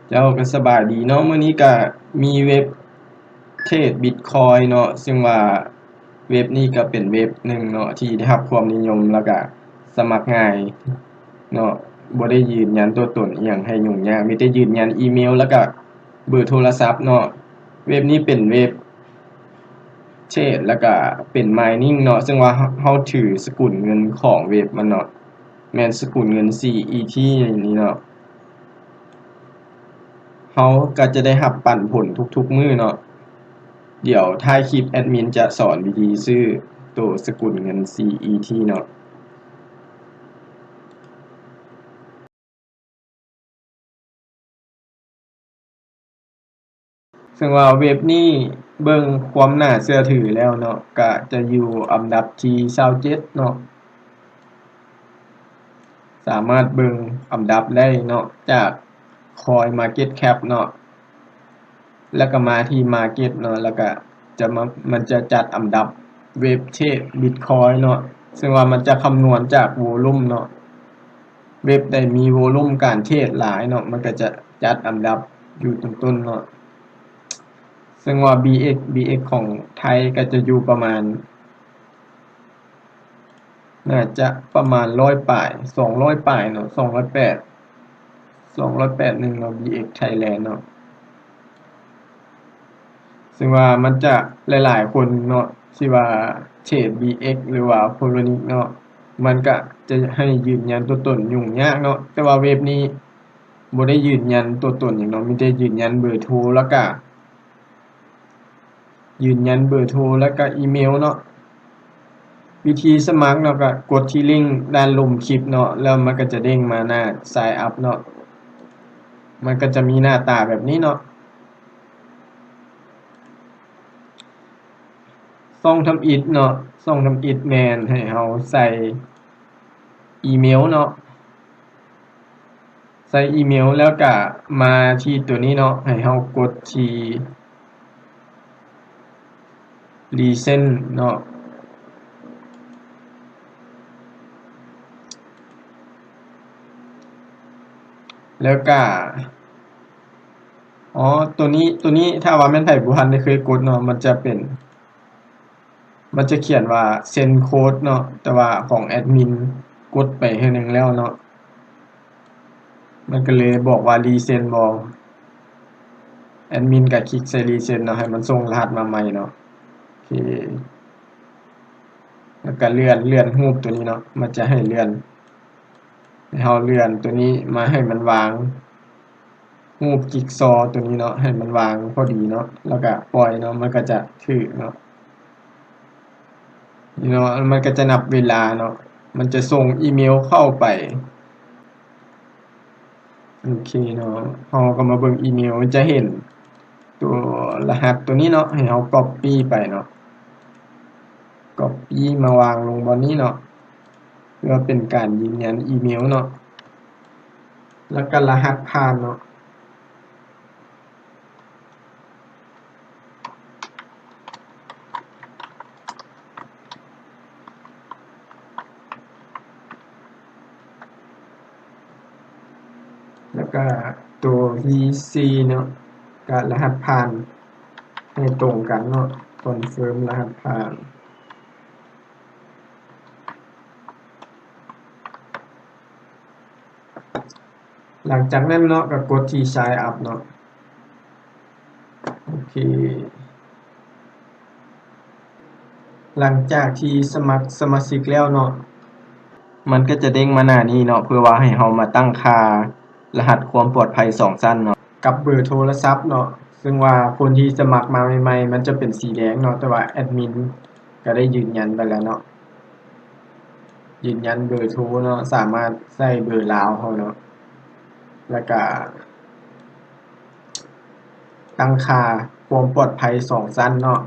ເຈົ້າ ກໍສະບາຍດີເນາະ, ມື້ນີ້ກໍມີເວັບເທຣດບິດຄອຍເນາະ, ເຊິ່ງວ່າເວັບນີ້ກໍເປັນເວັບໜຶ່ງເນາະ ທີ່ໄດ້ຮັບຄວາມນິຍົມ ແລ້ວກໍສະໝັກງ່າຍເນາະ, ບໍ່ໄດ້ຢືນຢັນຕົວຕົນອີ່ຫຍັງໃຫ້ຫຍຸ້ງຍາກ, ມີແຕ່ຢືນຢັນອີເມວ ແລ້ວກໍເບີໂທລະສັບເນາະ. ເວັບນີ້ເປັນເວັບເທຣດ ແລ້ວກໍເປັນມາຍນິງເນາະ, ເຊິ່ງວ່າເຮົາຖືສະກຸນເງິນຂອງເວັບມັນເນາະ, ແມ່ນສະກຸນເງິນ ຊີອີທີ ນີ້ເນາະ. ເຮົາກໍຈະໄດ້ຮັບປັນຜົນທຸກໆມື້ເນາະ. ດຽວທ້າຍຄລິບແອດມິນຈະສອນວິທີຊື້ໂຕສະກຸນເງິນ ຊີອີທີ ເນາະ. ເຊິ່ງວ່າເວັບນີ້ເບິ່ງຄວາມໜ້າເຊື່ອຖືແລ້ວເນາະ ກະຈະຢູ່ອັນດັບທີຊາວເຈັດເນາະ. ສາມາດເບິ່ງອັນດັບໄດ້ເນາະ ຈາກ CoinMarketCap ເນາະ, ແລ້ວກໍມາທີ່ Market ເນາະ, ແລ້ວກໍຈະມາ ມັນຈະຈັດອັນດັບເວັບເທຣດບິດຄອຍເນາະ, ເຊິ່ງວ່າມັນຈະຄຳນວນຈາກໂວລຸມເນາະ, ເວັບໃດມີໂວລຸມການເທຣດຫຼາຍເນາະ ມັນກໍຈະຈັດອັນດັບຢູ່ຕົ້ນໆເນາະ. ເຊິ່ງວ່າ BX BX ຂອງໄທກໍຈະຢູ່ປະມານ ໜ້າຈະປະມານຮ້ອຍປາຍ ສອງຮ້ອຍປາຍເນາະ, ສອງຮ້ອຍແປດ ສອງຮ້ອຍແປດໜຶ່ງເນາະ BX Thailand ເນາະ. ເຊິ່ງວ່າມັນຈະຫຼາຍໆຄົນເນາະ ທີ່ວ່າເທຣດ BX ຫຼືວ່າ Poloniex ເນາະ, ມັນກະຈະໃຫ້ຢືນຢັນຕົວຕົນຫຍຸ້ງຍາກເນາະ, ແຕ່ວ່າເວັບນີ້ບໍ່ໄດ້ຢືນຢັນຕົວຕົນຫຍັງເນາະ, ມີແຕ່ຢືນຢັນເບີໂທ ແລ້ວກະ ຢືນຢັນເບີໂທ ແລ້ວກະອີເມວເນາະ. ວິທີສະໝັກເນາະ ກະກົດທີ່ລິ້ງດ້ານລຸ່ມຄລິບເນາະ, ແລ້ວມັນກະຈະເດ້ງມາໜ້າ Sign Up ເນາະ, ມັນກະຈະມີໜ້າຕາແບບນີ້ເນາະ. ຊ່ອງທຳອິດເນາະ, ຊ່ອງທຳອິດແມ່ນໃຫ້ເຮົາໃສ່ອີເມວເນາະ. ໃສ່ອີເມວແລ້ວກະມາທີ່ຕົວນີ້ເນາະ, ໃຫ້ເຮົາກົດທີ່ Resend ເນາະ, ແລ້ວກະ ອໍ ຕົວນີ້ ຕົວນີ້ຖ້າວ່າແມ່ນໃຜບໍ່ທັນໄດ້ເຄີຍກົດເນາະ ມັນຈະເປັນ ມັນຈະຂຽນວ່າ Send Code ເນາະ, ແຕ່ວ່າຂອງແອດມິນກົດໄປເທື່ອໜຶ່ງແລ້ວເນາະ, ມັນກໍເລີຍບອກວ່າ Resend ບໍ່. ແອດມິນກໍຄລິກໃສ່ Resend ເນາະ, ໃຫ້ມັນສົ່ງລະຫັດມາໃໝ່ເນາະ. ໂອເຄ ແລ້ວກໍເລື່ອນ ເລື່ອນຮູບຕົວນີ້ເນາະ, ມັນຈະໃຫ້ເລື່ອນ ໃຫ້ເຮົາເລື່ອນຕົວນີ້ມາໃຫ້ມັນວາງ ຮູບຈິກຊໍຕົວນີ້ເນາະ ໃຫ້ມັນວາງພໍດີເນາະ ແລ້ວກະປ່ອຍເນາະ ມັນກະຈະຖືກເນາະ. ນີ້ເນາະ ມັນກະຈະນັບເວລາເນາະ ມັນຈະສົ່ງອີເມວເຂົ້າໄປ. ໂອເຄເນາະ ເຮົາກະມາເບິ່ງອີເມວ ມັນຈະເຫັນຕົວລະຫັດຕົວນີ້ເນາະ ໃຫ້ເຮົາກັອບປີ້ໄປເນາະ ກັອບປີ້ມາວາງລົງບ່ອນນີ້ເນາະ ເພື່ອເປັນການຢືນຢັນອີເມວເນາະ. ແລ້ວກະລະຫັດຜ່ານເນາະ ແລ້ວກະໂຕ P C ເນາະ ກະລະຫັດຜ່ານໃຫ້ຕົງກັນເນາະ confirm ລະຫັດຜ່ານ. ຫຼັງຈາກນັ້ນເນາະ ກໍກົດທີ່ Sign Up ເນາະ. ໂອເຄ ຫຼັງຈາກທີ່ສະໝັກສະມາຊິກແລ້ວເນາະ ມັນກໍຈະເດ້ງມາໜ້ານີ້ເນາະ ເພື່ອວ່າໃຫ້ເຮົາມາຕັ້ງຄ່າລະຫັດຄວາມປອດໄພສອງຊັ້ນເນາະ ກັບເບີໂທລະສັບເນາະ. ເຊິ່ງວ່າຄົນທີ່ສະໝັກມາໃໝ່ໆ ມັນຈະເປັນສີແດງເນາະ ແຕ່ວ່າແອດມິນກໍໄດ້ຢືນຢັນໄປແລ້ວເນາະ. ຢືນຢັນເບີໂທເນາະ ສາມາດໃສ່ເບີລາວເຮົາເນາະ ແລ້ວກະຕັ້ງຄ່າຄວາມປອດໄພສອງຊັ້ນເນາະ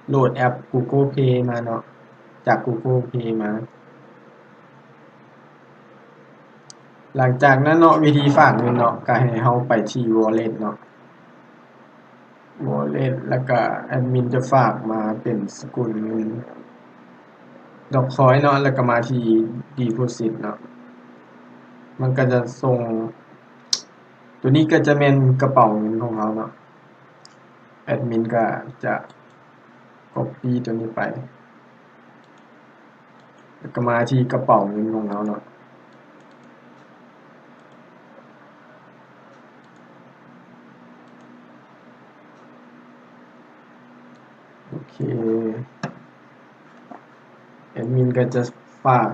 ໂຫຼດແອັບ Google Play ມາເນາະ ຈາກ Google Play ມາ. ຫຼັງຈາກນັ້ນເນາະ ວິທີຝາກເງິນເນາະ ກະໃຫ້ເຮົາໄປທີ່ Wallet ເນາະ Wallet ແລ້ວກະແອດມິນຈະຝາກມາເປັນສະກຸນເງິນ Dogecoin ເນາະ ແລ້ວກະມາທີ່ Deposit ເນາະ ມັນກະຈະສົ່ງ ຕົວນີ້ກໍຈະແມ່ນກະເປົາເງິນຂອງເຮົາເນາະ. ແອດມິນກໍຈະກັອບປີ້ຕົວນີ້ໄປ ແລ້ວກໍມາທີ່ກະເປົາເງິນຂອງເຮົາເນາະ. ໂອເຄ ແອດມິນກໍຈະຝາກ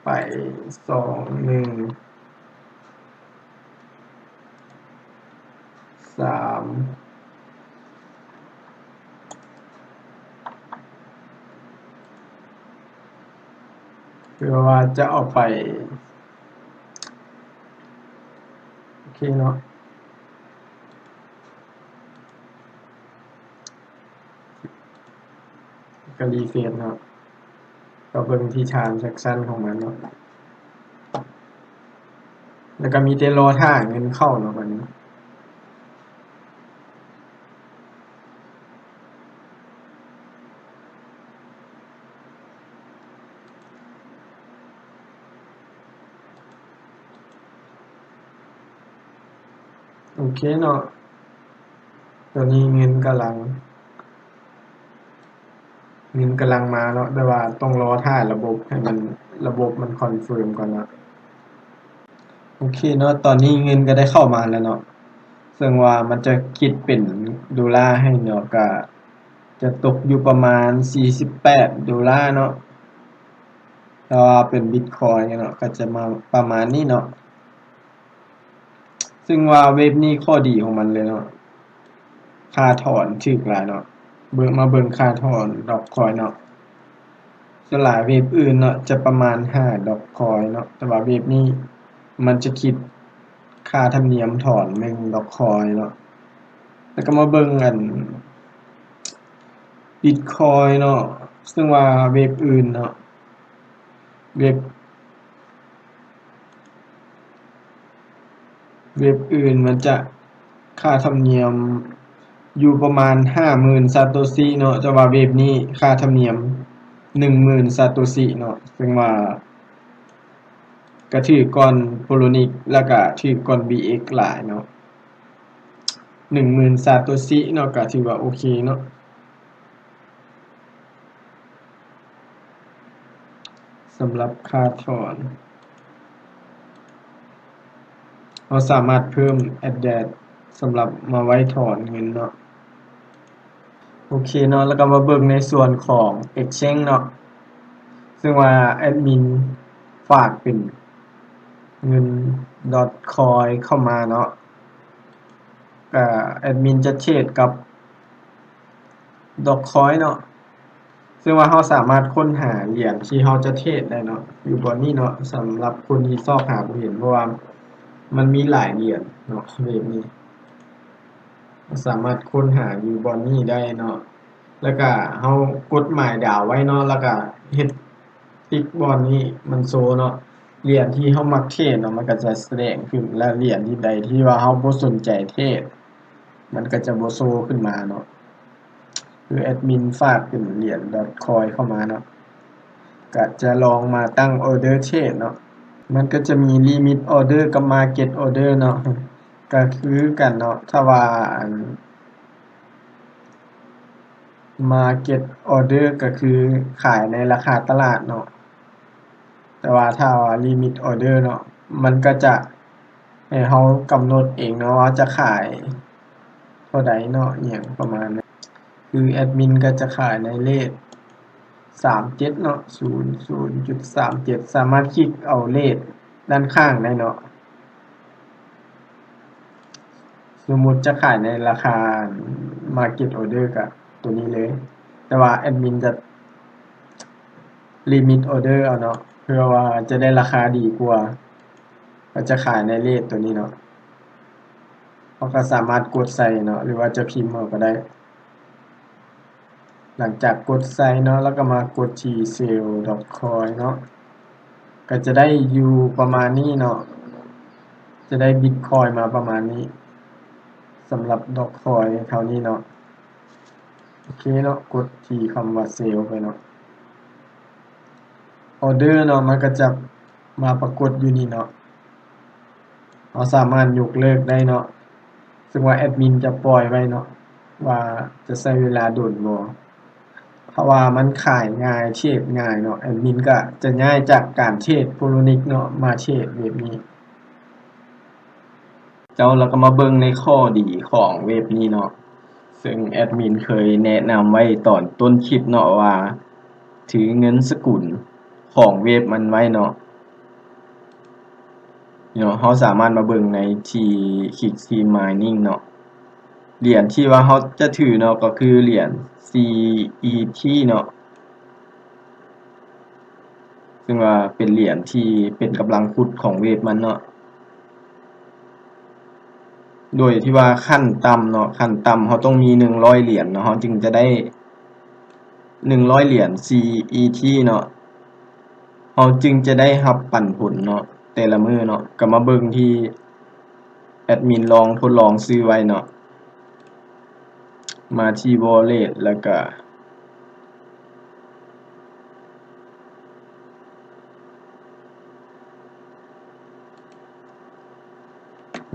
ໄປ ສອງ ໜຶ່ງ ສາມ ເພື່ອວ່າຈະເອົາໄປ ໂອເຄເນາະ ກໍຣີເຟຣຊເນາະ ກໍເບິ່ງທີ່ທຣານແຊັກຊັນຂອງມັນເນາະ ແລ້ວກໍມີແຕ່ລໍຖ້າເງິນເຂົ້າເນາະ ບັດນີ້. ໂອເຄເນາະ ຕອນນີ້ເງິນກຳລັງ ເງິນກຳລັງມາເນາະ ແຕ່ວ່າຕ້ອງລໍຖ້າລະບົບໃຫ້ມັນ ລະບົບມັນຄອນເຟີມກ່ອນເນາະ. ໂອເຄເນາະ ຕອນນີ້ເງິນກໍໄດ້ເຂົ້າມາແລ້ວເນາະ ເຊິ່ງວ່າມັນຈະຄິດເປັນໂດລາໃຫ້ເນາະ ກໍຈະຕົກຢູ່ປະມານສີ່ສິບແປດໂດລາເນາະ ແຕ່ວ່າເປັນບິດຄອຍເນາະ ກໍຈະມາປະມານນີ້ເນາະ. ເຊິ່ງວ່າເວັບນີ້ຂໍ້ດີຂອງມັນເລີຍເນາະ ຄ່າຖອນຖືກຫຼາຍເນາະ ເບິ່ງ ມາເບິ່ງຄ່າຖອນດອກຄອຍເນາະ ສ່ວນຫຼາຍເວັບອື່ນເນາະ ຈະປະມານຫ້າດອກຄອຍເນາະ ແຕ່ວ່າເວັບນີ້ມັນຈະຄິດຄ່າທຳນຽມຖອນໜຶ່ງດອກຄອຍເນາະ. ແລ້ວກໍມາເບິ່ງອັນບິດຄອຍເນາະ ເຊິ່ງວ່າເວັບອື່ນເນາະ ເວັບ ເວັບອື່ນມັນຈະຄ່າທຳນຽມຢູ່ປະມານຫ້າໝື່ນຊາໂຕຊິເນາະ ແຕ່ວ່າເວັບນີ້ຄ່າທຳນຽມໜຶ່ງໝື່ນຊາໂຕຊິເນາະ ເຊິ່ງວ່າກະຖືກກ່ອນໂປໂລນິກ ແລ້ວກະຖືກກ່ອນບີເອັກຫຼາຍເນາະ ໜຶ່ງໝື່ນຊາໂຕຊິເນາະ ກະຖືວ່າໂອເຄເນາະ. ສຳລັບຄ່າຖອນ ເຮົາສາມາດເພີ່ມແອັດແດຣສສຳລັບມາໄວ້ຖອນເງິນເນາະ. ໂອເຄເນາະ ແລ້ວກໍມາເບິ່ງໃນສ່ວນຂອງເອັກເຊນເນາະ ເຊິ່ງວ່າແອັດມິນຝາກເປັນເງິນດອດຄອຍເຂົ້າມາເນາະ ກໍແອັດມິນຈະເທຣດກັບ ດອດຄອຍເນາະ ເຊິ່ງວ່າເຮົາສາມາດຄົ້ນຫາຫຼຽນທີ່ເຮົາຈະເທຣດໄດ້ເນາະ ຢູ່ບ່ອນນີ້ເນາະ ສຳລັບຄົນທີ່ຊອກຫາບໍ່ເຫັນ ເພາະວ່າມັນມີຫຼາຍຫຼຽນເນາະ ເວບນີ້ ເຮົາສາມາດຄົ້ນຫາຢູ່ບ່ອນນີ້ໄດ້ເນາະ ແລ້ວກະເຮົາກົດໝາຍດາວໄວ້ເນາະ ແລ້ວກະເຮັດ ຕິກບ່ອນນີ້ມັນໂຊເນາະ ຫຼຽນທີ່ເຮົາມັກເທຣດເນາະ ມັນກໍຈະສະແດງຂຶ້ນ ແລະ ຫຼຽນທີ່ໃດທີ່ວ່າເຮົາບໍ່ສົນໃຈເທຣດ ມັນກໍຈະບໍ່ໂຊຂຶ້ນມາເນາະ ຄືແອັດມິນຝາກເປັນຫຼຽນດອດຄອຍເຂົ້າມາເນາະ ກໍຈະລອງມາຕັ້ງອໍເດີເທຣດເນາະ ມັນກໍຈະມີລິມິດອໍເດີກັບມາເກັດອໍເດີເນາະ ກໍຄືກັນເນາະ ຖ້າວ່າອັນ ມາເກັດອໍເດີກໍຄືຂາຍໃນລາຄາຕະຫຼາດເນາະ ແຕ່ວ່າຖ້າວ່າລິມິດອໍເດີເນາະ ມັນກໍຈະໃຫ້ເຮົາກຳນົດເອງເນາະວ່າຈະຂາຍເທົ່າໃດເນາະ ອີ່ຫຍັງປະມານນັ້ນ ຄືແອັດມິນກໍຈະຂາຍໃນເຣດສາມເຈັດເນາະ ສູນ ສູນຈຸດສາມເຈັດ ສາມາດຄລິກເອົາເຣດດ້ານຂ້າງໄດ້ເນາະ. ສົມມຸດຈະຂາຍໃນລາຄາມາເກັດອໍເດີກະໂຕນີ້ເລີຍ ແຕ່ວ່າແອັດມິນຈະລິມິດອໍເດີເອົາເນາະ ເພື່ອວ່າຈະໄດ້ລາຄາດີກວ່າ ກໍຈະຂາຍໃນເຣດໂຕນີ້ເນາະ ເຮົາກໍສາມາດກົດໃສ່ເນາະ ຫຼືວ່າຈະພິມເອົາກໍໄດ້. ຫຼັງຈາກກົດໃສ່ເນາະ ແລ້ວກໍມາກົດທີ່ເຊວດອດຄອຍເນາະ ກໍຈະໄດ້ຢູ່ປະມານນີ້ເນາະ ຈະໄດ້ບິດຄອຍມາປະມານນີ້ ສຳລັບດອດຄອຍເທົ່ານີ້ເນາະ. ໂອເຄເນາະ ກົດທີ່ຄຳວ່າເຊວໄປເນາະ ອໍເດີເນາະ ມັນກໍຈະມາປາກົດຢູ່ນີ້ເນາະ. ເຮົາສາມາດຍົກເລີກໄດ້ເນາະ, ເຊິ່ງວ່າແອດມິນຈະປ່ອຍໄວ້ເນາະ ວ່າຈະໃຊ້ເວລາດົນບໍ່. ເພາະວ່າມັນຂາຍງ່າຍ ເທຣດງ່າຍເນາະ, ແອດມິນກໍຈະຍ້າຍຈາກການເທຣດໂພໂລນິກເນາະ ມາເທຣດເວັບນີ້. ເຈົ້າ ແລ້ວກໍມາເບິ່ງໃນຂໍ້ດີຂອງເວັບນີ້ເນາະ, ເຊິ່ງແອດມິນເຄີຍແນະນຳໄວ້ຕອນຕົ້ນຄລິບເນາະ ວ່າຖືເງິນສະກຸນຂອງເວັບມັນໄວ້ເນາະ. ເນາະ ເຮົາສາມາດມາເບິ່ງໃນທີ່ Quick Stream Mining ເນາະ, ຫຼຽນທີ່ວ່າເຮົາຈະຖືເນາະ ກໍຄືຫຼຽນ ຊີອີທີ ເນາະ, ເຊິ່ງວ່າເປັນຫຼຽນທີ່ເປັນກຳລັງຂຸດຂອງເວັບມັນເນາະ. ໂດຍທີ່ວ່າຂັ້ນຕ່ຳເນາະ, ຂັ້ນຕ່ຳເຮົາຕ້ອງມີໜຶ່ງຮ້ອຍຫຼຽນເນາະ, ເຮົາຈຶ່ງຈະໄດ້ ໜຶ່ງຮ້ອຍຫຼຽນ ຊີອີທີ ເນາະ, ເຮົາຈຶ່ງຈະໄດ້ຮັບປັນຜົນເນາະ ແຕ່ລະມື້ເນາະ. ກໍມາເບິ່ງທີ່ແອດມິນລອງທົດລອງຊື້ໄວ້ເນາະ, ມາທີ່ Wallet ແລ້ວກະ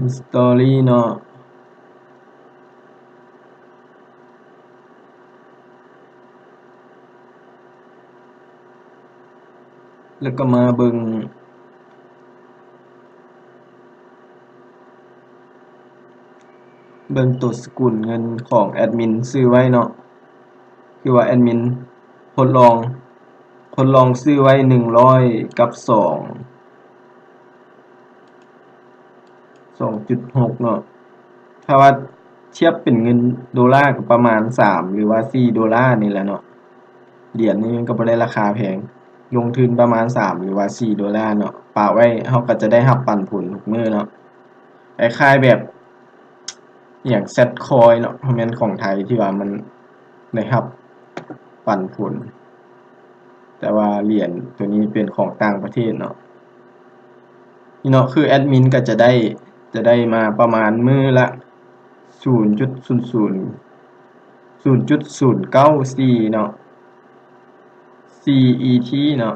History ເນາະ. ແລ້ວກໍມາເບິ່ງ ເບິ່ງໂຕສະກຸນເງິນຂອງແອດມິນຊື້ໄວ້ເນາະ, ຄືວ່າແອດມິນທົດລອງ ທົດລອງຊື້ໄວ້ໜຶ່ງຮ້ອຍກັບສອງ ສອງຈຸດຫົກເນາະ, ຖ້າວ່າທຽບເປັນເງິນໂດລາກໍປະມານສາມ ຫຼືວ່າສີ່ໂດລານີ້ແຫຼະເນາະ. ຫຼຽນນີ້ມັນກໍບໍ່ໄດ້ລາຄາແພງ, ລົງທຶນປະມານສາມ ຫຼືວ່າສີ່ໂດລາເນາະ, ປະໄວ້ເຮົາກໍຈະໄດ້ຮັບປັນຜົນທຸກມື້ເນາະ. ຄ້າຍໆແບບ ອີ່ຫຍັງ Sat Coin ເນາະ, ບໍ່ແມ່ນຂອງໄທ ທີ່ວ່າມັນໄດ້ຮັບປັນຜົນ, ແຕ່ວ່າຫຼຽນໂຕນີ້ເປັນຂອງຕ່າງປະເທດເນາະ. ນີ້ເນາະ ຄືແອດມິນກໍຈະໄດ້ ຈະໄດ້ມາປະມານມື້ລະ ສູນຈຸດສູນສູນ ສູນຈຸດສູນເກົ້າສີ່ເນາະ ຊີອີທີ ເນາະ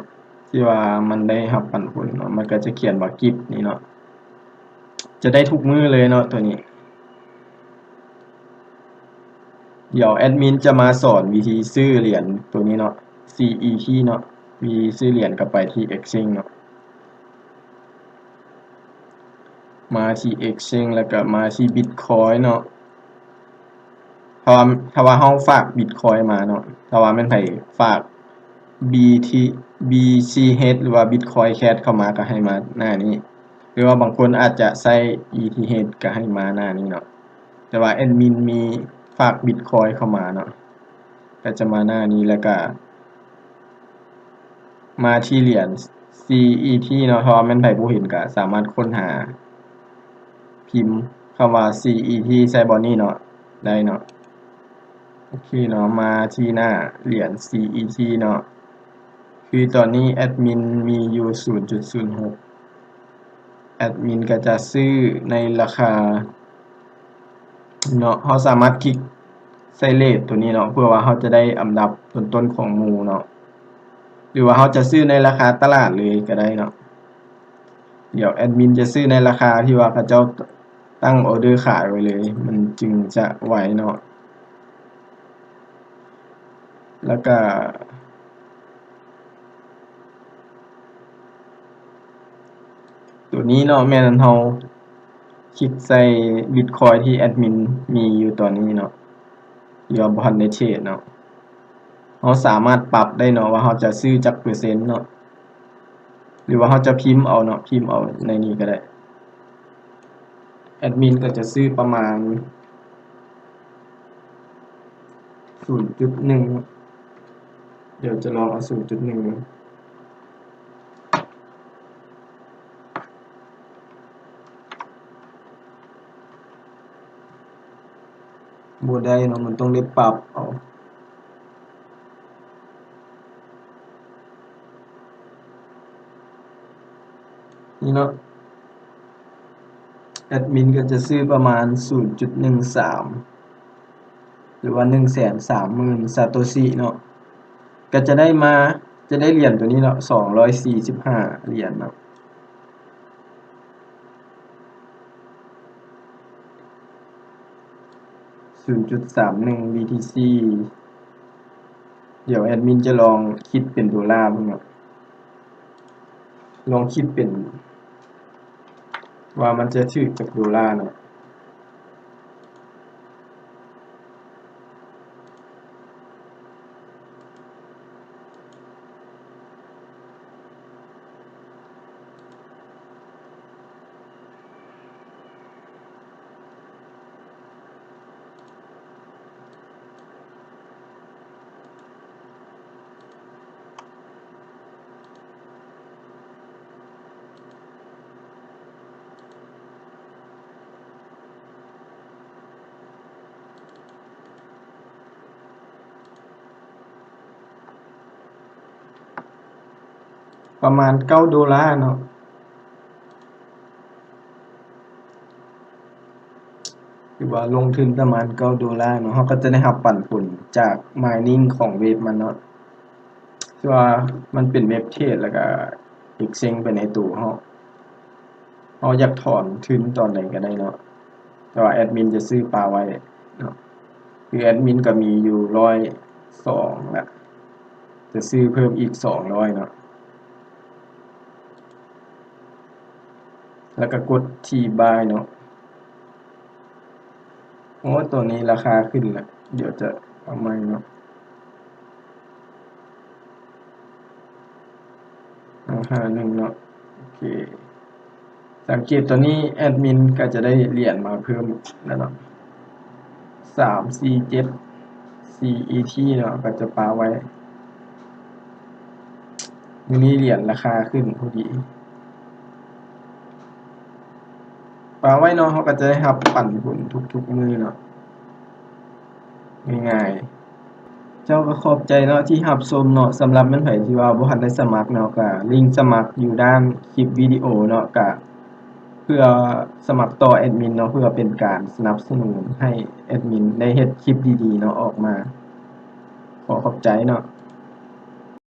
ທີ່ວ່າມັນໄດ້ຮັບປັນຜົນເນາະ, ມັນກໍຈະຂຽນວ່າກິບນີ້ເນາະ, ຈະໄດ້ທຸກມື້ເລີຍເນາະໂຕນີ້. ດຽວແອດມິນຈະມາສອນວິທີຊື້ຫຼຽນໂຕນີ້ເນາະ ຊີອີທີ ເນາະ, ວິທີຊື້ຫຼຽນກໍໄປທີ່ Exchange ເນາະ, ມາທີ່ Exchange ແລ້ວກໍມາທີ່ Bitcoin ເນາະ. ຖ້າວ່າ ຖ້າວ່າເຮົາຝາກ Bitcoin ມາເນາະ, ຖ້າວ່າແມ່ນໃຜຝາກ BT BCH ຫຼືວ່າ Bitcoin Cash ເຂົ້າມາ ກໍໃຫ້ມາໜ້ານີ້, ຫຼືວ່າບາງຄົນອາດຈະໃຊ້ ETH ກໍໃຫ້ມາໜ້ານີ້ເນາະ. ແຕ່ວ່າແອດມິນມີຝາກ Bitcoin ເຂົ້າມາເນາະ, ກໍຈະມາໜ້ານີ້ ແລ້ວກໍ ມາທີ່ຫຼຽນ ຊີອີທີ ເນາະ, ຖ້າວ່າແມ່ນໃຜບໍ່ເຫັນກໍສາມາດຄົ້ນຫາ ພິມຄຳວ່າ ຊີອີທີ ໃສ່ບ່ອນນີ້ເນາະ ໄດ້ເນາະ. ໂອເຄເນາະ, ມາທີ່ໜ້າຫຼຽນ ຊີອີທີ ເນາະ, ຄືຕອນນີ້ແອດມິນມີຢູ່ ສູນຈຸດສູນຫົກ ແອດມິນກໍຈະຊື້ໃນລາຄາ ເນາະ, ເຮົາສາມາດຄລິກໃສ່ເຣດໂຕນີ້ເນາະ ເພື່ອວ່າເຮົາຈະໄດ້ອັນດັບຕົ້ນໆຂອງໝູ່ເນາະ, ຫຼືວ່າເຮົາຈະຊື້ໃນລາຄາຕະຫຼາດເລີຍກໍໄດ້ເນາະ. ດຽວແອດມິນຈະຊື້ໃນລາຄາທີ່ວ່າເຂົາເຈົ້າຕັ້ງອໍເດີຂາຍໄວ້ເລີຍ ມັນຈຶ່ງຈະໄວເນາະ. ແລ້ວກະ ໂຕນີ້ເນາະ ແມ່ນເຮົາຄລິກໃສ່ບິດຄອຍທີ່ແອດມິນມີຢູ່ຕອນນີ້ເນາະ ທີ່ວ່າບໍ່ທັນໄດ້ເທຣດເນາະ. ເຮົາສາມາດປັບໄດ້ເນາະ ວ່າເຮົາຈະຊື້ຈັກເປີເຊັນເນາະ ຫຼືວ່າເຮົາຈະພິມເອົາເນາະ ພິມເອົາໃນນີ້ກໍໄດ້. ແອດມິນກໍຈະຊື້ປະມານ ສູນຈຸດໜຶ່ງ ດຽວຈະລອງເອົາສູນຈຸດໜຶ່ງ ບໍ່ໄດ້ເນາະ ມັນຕ້ອງໄດ້ປັບເອົາ. ນີ້ເນາະ ແອດມິນກໍຈະຊື້ປະມານສູນຈຸດໜຶ່ງສາມ ຫຼືວ່າໜຶ່ງແສນສາມໝື່ນຊາໂຕຊິເນາະ ກໍຈະໄດ້ມາ ຈະໄດ້ຫຼຽນໂຕນີ້ເນາະ ສອງຮ້ອຍສີ່ສິບຫ້າຫຼຽນເນາະ. ສູນຈຸດສາມໜຶ່ງ ບີທີຊີ ດຽວແອດມິນຈະລອງຄິດເປັນໂດລາເບິ່ງເນາະ ລອງຄິດເປັນວ່າມັນຈະຖືກຈັກໂດລາເນາະ. ປະມານເກົ້າໂດລາເນາະ ຖືວ່າລົງທຶນປະມານເກົ້າໂດລາເນາະ ເຮົາກໍຈະໄດ້ຮັບປັນຜົນຈາກມາຍນິງຂອງເວັບມັນເນາະ ຄືວ່າມັນເປັນເວັບເທຣດ ແລ້ວກໍເອັກເຊັນໄປໃນໂຕເຮົາ ເຮົາຢາກຖອນທຶນຕອນໃດກໍໄດ້ເນາະ ແຕ່ວ່າແອດມິນຈະຊື້ປາໄວ້ເນາະ ຄືແອດມິນກໍມີຢູ່ຮ້ອຍສອງລະ ຈະຊື້ເພີ່ມອີກສອງຮ້ອຍເນາະ ແລ້ວກໍກົດທີ່ບາຍເນາະ. ໂອ້ ໂຕນີ້ລາຄາຂຶ້ນລະ ດຽວຈະເອົາໃໝ່ເນາະ ເອົາຫ້າໜຶ່ງເນາະ ໂອເຄ ສັງເກດໂຕນີ້ແອດມິນກໍຈະໄດ້ຫຼຽນມາເພີ່ມແລ້ວເນາະ ສາມສີ່ເຈັດ ສີ່ອີທີເນາະ ກໍຈະປະໄວ້ ມື້ນີ້ຫຼຽນລາຄາຂຶ້ນພໍດີ ປະໄວ້ເນາະ ເຮົາກໍຈະໄດ້ຮັບປັນຜົນທຸກໆມື້ເນາະ ງ່າຍໆ ເຈົ້າກໍຂອບໃຈເນາະທີ່ຮັບຊົມເນາະ ສຳລັບແມ່ນໃຜທີ່ວ່າບໍ່ທັນໄດ້ສະໝັກເນາະ ກໍລິງສະໝັກຢູ່ດ້ານຄລິບວິດີໂອເນາະ ກໍເພື່ອສະໝັກຕໍ່ແອດມິນເນາະ ເພື່ອເປັນການສະໜັບສະໜູນໃຫ້ແອດມິນໄດ້ເຮັດຄລິບດີໆເນາະອອກມາ ຂໍຂອບໃຈເນາະ.